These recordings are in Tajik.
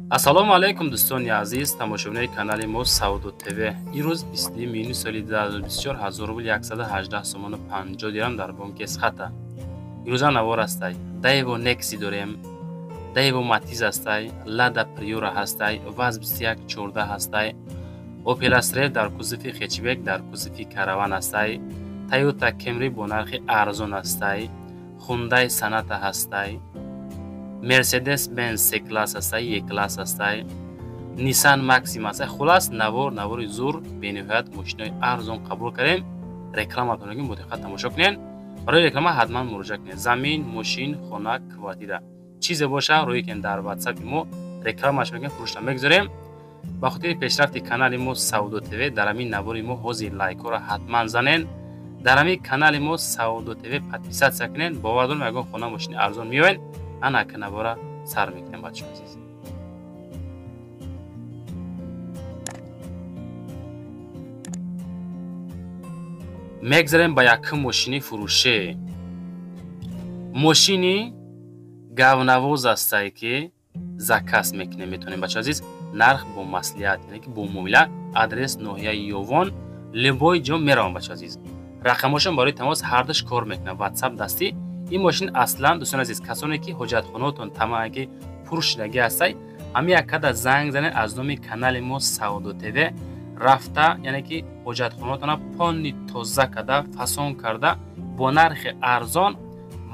Ассалому алайкум дӯстони азиз, тамошобинони канали мо Савдо ТВ. Имрӯз 22 июни соли 2024 1000 рубл 118 сомону 50 дирам дар бонки Эсхата. Имрӯза навор ҳастай. Daewoo Nexi дорем, Daewoo Matiz ҳастай, Lada Priora ҳастай, ВАЗ 2114 ҳастай, Opel Astra дар кузови хетчбек, дар кузови караван ҳастай, Toyota Camry бо нархи арзон ҳастай, Hyundai Sonata ҳастай, Mercedes-Benz C-класс ҳастай, E-класс ҳастай, Nissan Maxima ҳастай. Хулас навори зур, бениҳоят мошинои арзон қабул кардем. Рекламатонро бо диққат тамошо кунед. Барои реклама ҳатман муроҷиат кунед. Замин, мошин, хона, квартира, чизе боша рӯй кунед дар WhatsApp мо, рекламаш мекунем, фурӯшта мегузорем. Ба хотири пешрафти канали мо Савдо ТВ дар ҳамин навори мо ҳозир лайкҳоро ҳатман занен. Дар ҳамин канали мо Савдо ТВ подписаться кунед. Бовар дорам ягон хона мошини арзон меояд. Ана канавора сар мекунем бачаҳо азиз. Мегзарем ба якум мошини фурӯше. Мошини гавнавоз ҳастай ки заказ мекунем метавонем бачаҳо азиз. Нарх бо маслиҳат, яъне ки бо муомила, адрес ноҳияи Ёвон, любой ҷо меравам бачаҳо азиз. Рақамҳошон барои тамос ҳардуш кор мекунад. WhatsApp дастӣ. Ин мошин аслан дӯстони азиз, касоне ки ҳоҷатхонаотон тамаъ ки пур шудагӣ ҳастай, ҳамин яккада занг занед аз номи канали мо Савдо ТВ рафта, яъне ки ҳоҷатхонаотона полни тоза карда, фасон карда, бо нархи арзон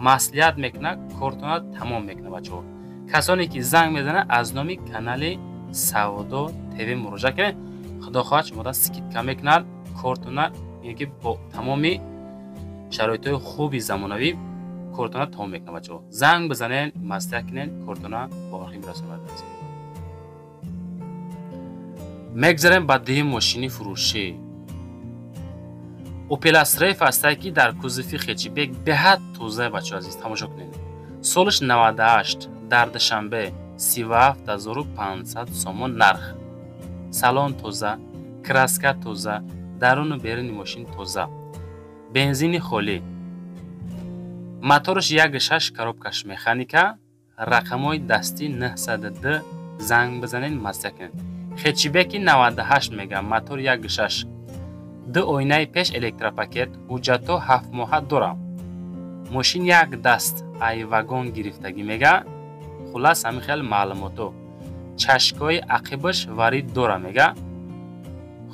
маслиҳат мекунад, кортона тамом мекунад бачаҳо. Касоне ки занг мезанад аз номи канали Савдо ТВ муроҷиат кунед. Худо хоҳад шумода скидка мекунад, кортона яъне ки бо тамоми шароитҳои хуби замонавӣ кортона тамом мекунад бачаҳо. Занг бизанед, маслиҳат кунед, кортона ба охир мерасонад. Мегзарем ба дуюм мошини фурӯшӣ. Opel Astra ҳастай ки дар кузови хетчбек беҳад тоза бачаҳо азиз, тамошо кунед. Солаш 98, дар Душанбе 37500 сомон нарх. Салон тоза, краска тоза, даруну беруни мошин тоза. Бензини холӣ. Мотораш 1.6, коробкаш механика, рақамҳои дастӣ 902, занг бизанед, маслиҳат кунед. Хетчбеки 98 мега, мотор 1.6, ду оинаи пеш электропакет, ҳуҷҷатҳо 7 моҳа дорам. Мошин як даст ай вагон гирифтагӣ мега. Хулас ҳамин хел маълумотҳо. Чашкҳои ақибаш варид дора мега.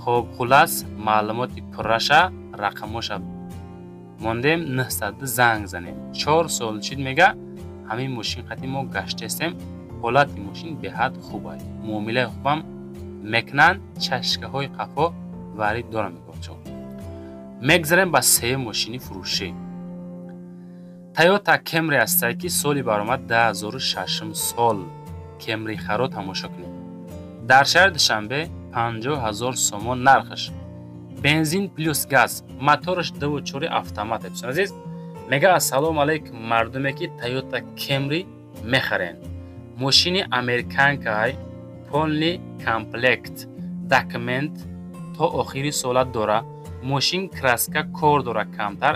Хоб, хулас маълумоти пурраша, рақамҳоша мондем, 902 занг занем. 4 сол чид мега, ҳамин мошин қати мо гаштестем. Ҳолати мошин беҳад хуб аст. Муомилаи хубам мекунанд, чашкаҳои қафо варид дора мега. Мегзарем ба сеюм мошини фурӯшӣ. Toyota Camry ҳастай ки соли баромад 2006 сол. Camry харо тамошо кунед. Дар шаҳри Душанбе 50000 сомон нархаш. Бензин плюс газ, мотораш 2.4 автомат. Дӯстони азиз, мега ассалому алайкум мардуме ки Toyota Camry мехарен. Мошини американкай, полный комплект, документ то охири сола дора. Мошин краска кор дора камтар,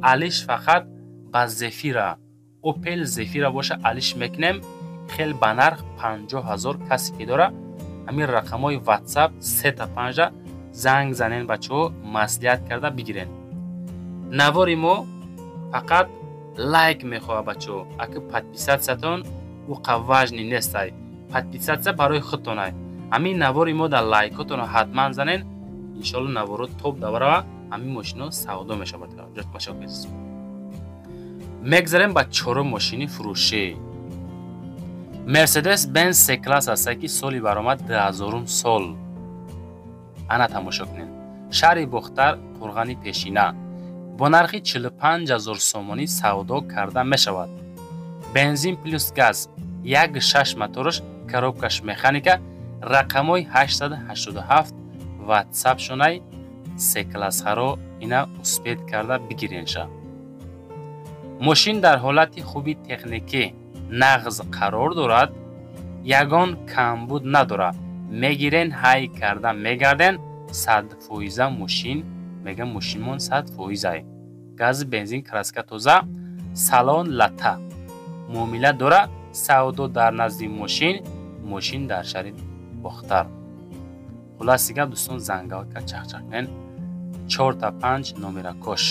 алиш фақат ба Зефира, Opel Zafira боша алиш мекунем. Хел ба нарх 50000 касе ки дора, ҳамин рақамҳои WhatsApp 3-5 занг занен бачаҳо, маслиҳат карда бигирен. Навори мо фақат лайк мехоҳад бачаҳо, аки подписатсиятон уқа важный нестай. Подписатсия барои худтонай. Ҳамин навори мо дар лайкотонро ҳатман занен, иншоалло наворо топ даварава, ҳамин мошино савдо мешавад. Мегзарем ба чорум мошини фурӯшӣ. Mercedes-Benz C-класс ҳастай ки соли баромад 2000 сол. Ана тамошо кунед. Шаҳри Бохтар, Қурғани пешина. Бо нархи 45000 сомонӣ савдо карда мешавад. Бензин плюс газ, 1.6 мотораш, коробкаш механика, рақамҳои 887 WhatsApp шонай C-класс харо ина успед карда бигиренша. Мошин дар ҳолати хуби техникӣ нағз қарор дорад, ягон камбуд надорад. Мегирен, ҳай карда мегарден, 100% мошин, мега мошинмон 100%. Газ, бензин, краска тоза, салон лата. Муомила дора, савдо дар назди мошин, Мошин дар шаҳри Бохтар. Хулоси гап дӯстон, зангалка чахчах кунен. 4 та 5 номера кош.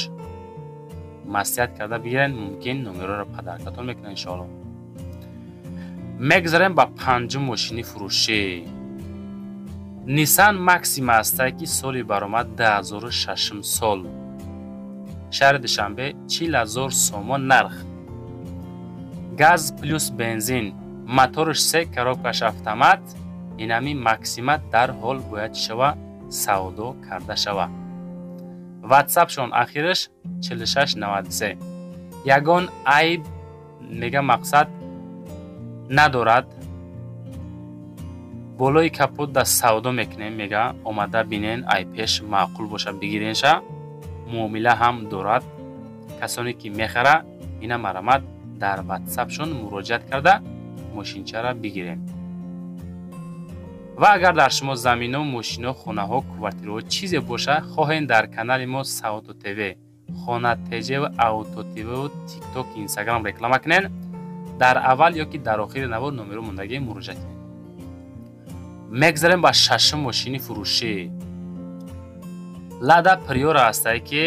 Маслиҳат карда бигирен, мумкин номероро падаркатон мекунен иншоалло. Мегзарем ба панҷум мошини фурӯшӣ. Nissan Maxima ҳастае ки соли баромад 2006 сол. Шаҳри Душанбе 40 000 сомон нарх. Газ плюс бензин, моторш се, коробкаш автомат. Инами Максима дарҳол бояд шава, савдо карда шава. Ватсапшон ахираш 4693. Ягон айб мега мақсад надорад. Болои капот да савдо мекунем, мега омада бинен, ай пеш маъқул боша бигиренша. Муомила ҳам дорад. Касоне ки мехара, ина марамат дар ватсапшон муроҷиат карда мошинчара бигирем. Ва агар дар шумо замино, мошино, хонаҳо, квартираҳо чизе боша, хоҳем дар канали мо Савдо ТВ, Хона ТЖ ва Авто ТВ ва Тикток, Инстаграм реклама кунен, дар аввал ё ки дар охири навор номеро мондагӣ муроҷиат кунед. Мегзарем ба шашум мошини фурӯшӣ. Лада Приора ҳастае ки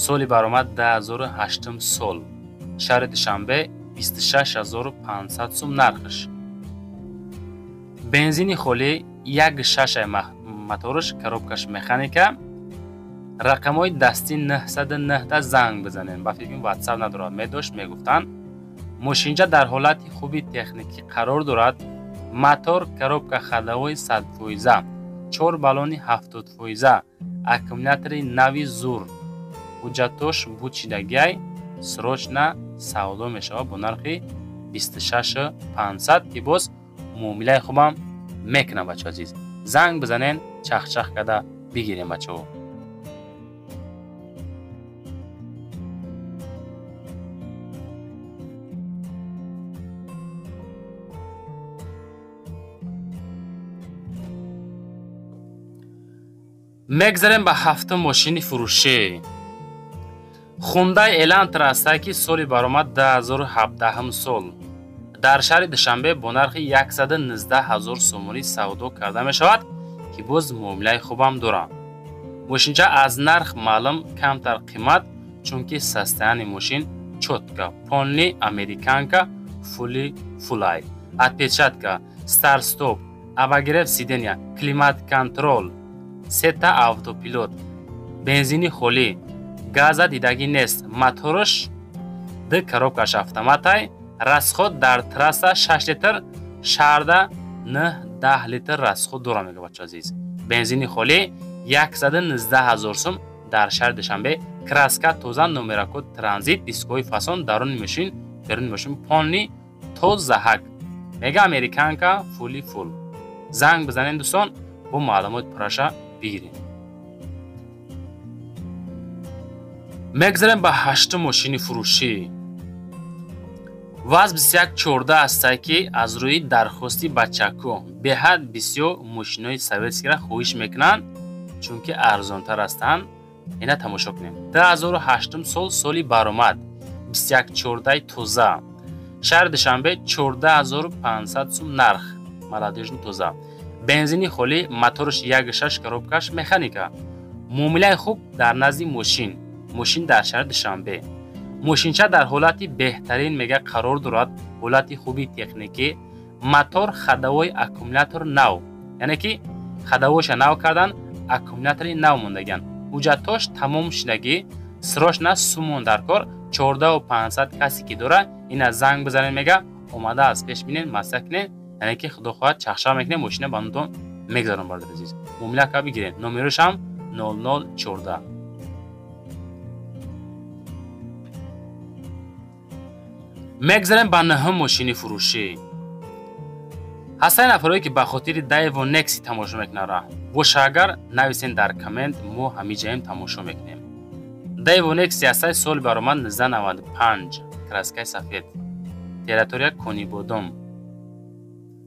соли баромад 2008 сол. Шаҳри Душанбе 26500 сум нархш. Бензини холӣ, 1,6 моторш, коробкаш механика. Рақамҳои дастӣ 909 занг бизанем. Ба фикрам WhatsApp надорад, медошт мегуфтанд. Мошинча дар ҳолати хуби техникӣ қарор дорад. Мотор, коробка ходовой 100%, 4 баллони 70%, аккумулятори нави зур. Ҳуҷҷатош бучидагиай, срочно савдо мешавад бо нархи 26500 ки боз муомилаи хубам мекунам, бачаҳо азиз. Занг бизанен, чахчах карда бигирем, бачаҳо. Мегзарем ба ҳафтум мошини фурӯшӣ. Хундай Элантра ҳастае ки соли баромад 2017 сол. Дар шаҳри Душанбе бо нархи 119 000 сомонӣ савдо карда мешавад ки боз муомилаи хубам дорад. Мошинча аз нарх маълум камтар қимат, чунки состояние мошин чётко, полный американка, фулли фулай. Отпечатка, старт-стоп, обогрев сиденья, климат-контроль, сета автопилот, бензини холӣ, газа дидагӣ нест, моторш д коробкаш автоматай, расход дар трасса 6 литр, шаҳрда 9-10 литр расход дорам, мега бача азиз. Бензини холӣ 119 000 сум дар шаҳри Душанбе, краска тоза, номеракод транзит, дискҳои фасон, даруни мошин, беруни мошин полный тозаҳак. Мега американка фулли фул. Занг бизанед дӯстон, бо маълумот пурраша бигирем. Мегзарем ба ҳаштум мошини фурӯшӣ. ВАЗ 2114 ҳастае ки аз рӯи дархости бачако беҳад бисёр мошинои советскиро хоҳиш мекунанд, чунки арзонтар ҳастанд. Ина тамошо кунем. 2008 сол, соли баромад 2114 тоза. Шаҳри Душанбе 14500 сум нарх. Молодёжный тоза. Бензини холӣ, моторш 1,6, коробкаш механика. Муомилаи хуб дар назди мошин. Мошин дар шаҳри Душанбе. Мошинча дар ҳолати беҳтарин мега қарор дорад, ҳолати хуби техникӣ, мотор, ходовой, аккумулятор нав. Яъне ки ходовойша нав кардан, аккумулятори нав мондагианд. Ҳуҷҷатош тамом шудагӣ, срочно сумон дар кор 14500 касе ки дора, ина занг бизанед, мега омада аз пеш бинед, маслиҳат кунед, яъне ки худо хоҳад чахчах мекунем, мошина ба нутон мегзарон, бародари азиз. Муомила карда бигиред. Номерош ҳам 0014. Мегзарем ба нӯҳум мошини фурӯшӣ. Ҳастаи нафарое ки ба хотири Daewoo Nexi тамошо мекунанд, боша агар нависен дар коммент, мо ҳамиҷаем тамошо мекунем. Daewoo Nexi ҳастаи соли баромад 1995, краскаи сафед. Территория Конибодом.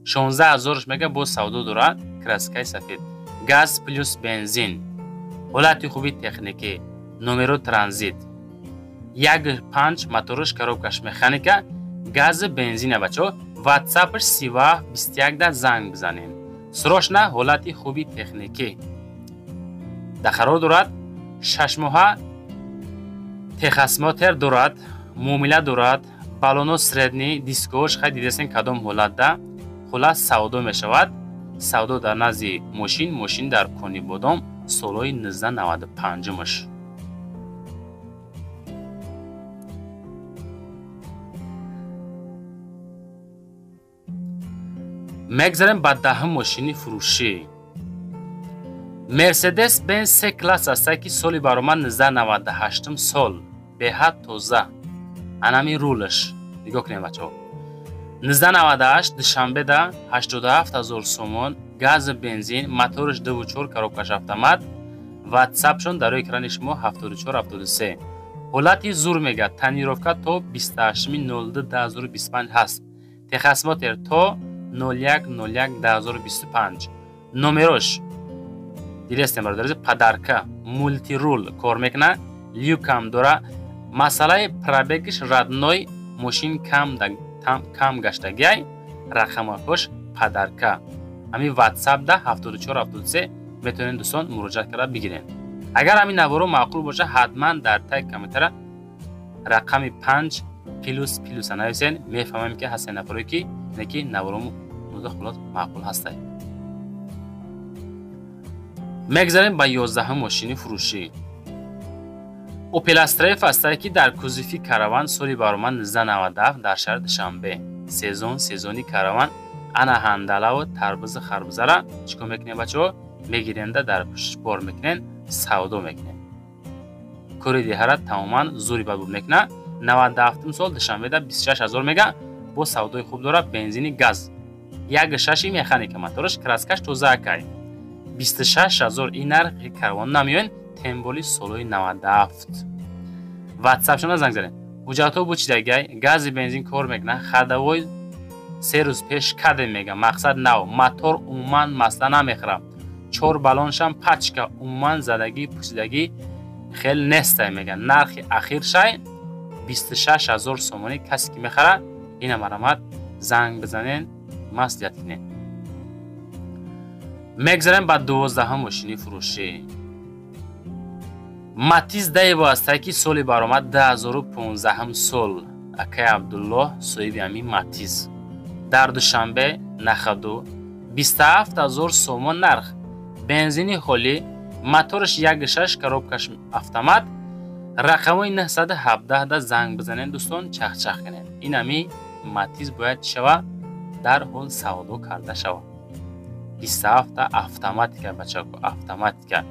16 000 мега боз савдо дорад, краскаи сафед. Газ плюс бензин. Ҳолати хуби техникӣ, номеро транзит. 1,5 моторш, коробкаш механика, гази бензина, бачаҳо. WhatsApp-ш 37 21 да занг бизанед. Срочно ҳолати хуби техникӣ да қарор дорад. 6 моҳа техосмотр дорад, муомила дорад, баллоно средний, дискош хай дидесен кадом ҳолатда. Хулас савдо мешавад. Савдо дар назди мошин, мошин дар Конибодом, солҳои 1995-мш. Мегзарем ба даҳум мошини фурӯшӣ. Мерседес Бенз С класс аст, ки соли баромад 1998 сол, беҳад тоза. Анами рулаш. Нигоҳ кунем бачаҳо. 1998 Душанбеда 87000 сомон, гази бензин, мотораш 2.4, коробкаш автомат. WhatsApp-шон дар рӯи экрани шумо 74 73. Ҳолати зур мега, тонировка то 28.02.2025 ҳаст. Техосмотр то 01.01.2025. Номерош дидестем бародари, подарка, мультирул кор мекунад, люкам дора. Масъалаи пробегиш родной, мошин кам гаштагиай, рақамҳош подарка. Ҳамин WhatsApp да 74 73 метавонед дӯстон муроҷиат карда бигиред. Агар ҳамин наворо маъқул боша, ҳатман дар таги комментара рақами 5 плюс плюса нависен. Мефаҳмем, ки ҳастен нафаре, ки неки наворо хулос маъқул ҳастай. Мегзарем ба 11-ум мошини фурӯшӣ. Опел Астра F ҳастае, ки дар кузови караван, соли баромад 1997, дар шаҳри Душанбе. Сезон, сезони караван, ана ҳандалаву тарбузу харбузара чӣ кор мекунем бачаҳо? Мегиренда дар пуштиш бор мекунен, савдо мекунем. Кори деҳара тамоман зури бад буд мекунад. 97 сол, Душанбеда 26 000 мега, бо савдои хуб дорад, бензини газ. 1.6 механика мотораш, краскаш тоза акай. 26 000 ин нархи каравон намеоен, тем более солҳои 97. WhatsApp-шона занг занед. Ҳуҷҷатҳо бу чидагай, гази бензин кор мекунад, ходовой 3 рӯз пеш кадем мега, мақсад нав, мотор умуман масъала намехӯрад. Чор баллоншам пачка, умуман задагӣ пусидагӣ хел нестай мега. Нархи ахиршай 26 000 сомонӣ. Касе ки мехарад, ина марамат занг бизанед, маслиҳат кунед. Мегзарем ба 12-ум мошини фурӯшӣ. Матиз Даево ҳастае, ки соли баромад 2015 сол. Акай Абдуллоҳ соҳиби ҳамин Матиз. Дар Душанбе нахаду 27 000 сомон нарх. Бензини холӣ, мотораш 1.6, коробкаш автомат. Рақамҳои 917 да занг бизанед дӯстон, чахчах кунед. Ин ҳами Матиз бояд чӣ шава? Дарҳол савдо карда шава. 27 автоматика бачако, автоматика.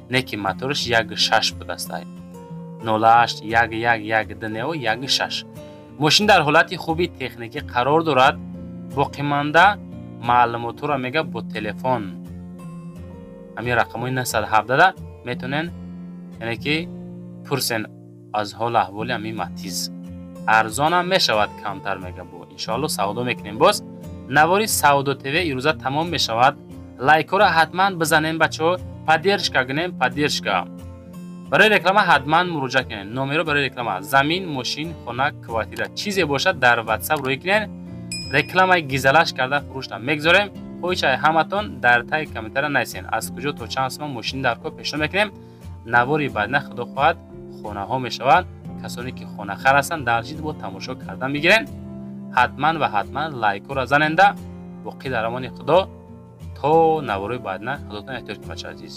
Не ки мотораш 1.6 будастай. 08 11 1 нео 1.6. Мошин дар ҳолати хуби техникӣ қарор дорад. Боқимонда маълумотҳоро мега бо телефон. Ҳамин рақамҳои 917 да метавонен, яъне ки пурсен аз ҳол аҳволи ҳамин Матиз. Арзонам мешавад камтар мега бо. Иншоалло савдо мекунем боз. Навори Савдо ТВ ирӯза тамом мешавад. Лайкҳоро ҳатман бизанем бачаҳо, поддержка кунем, поддержка. Барои реклама ҳатман муроҷиат кунед. Номеро барои реклама: замин, мошин, хона, квартира, чизе бошад, дар WhatsApp рӯй кунед. Рекламаи гизалаш карда фурӯшта мегзорем. Хоҳишай ҳаматон дар таги комментария нависен, аз куҷо то чанд сомон мошин дар кор пешниҳод мекунем. Навори баъдина худо хоҳад хонаҳо мешавад. Касоне ки хонахар ҳастанд, дар ҷид бо тамошо кардан мегирен. Ҳатман ва ҳатман лайкҳоро заненда. Боқӣ дар амони Худо то наворои баъдина. Худотон эҳтиёҷ кунед бачаи азиз.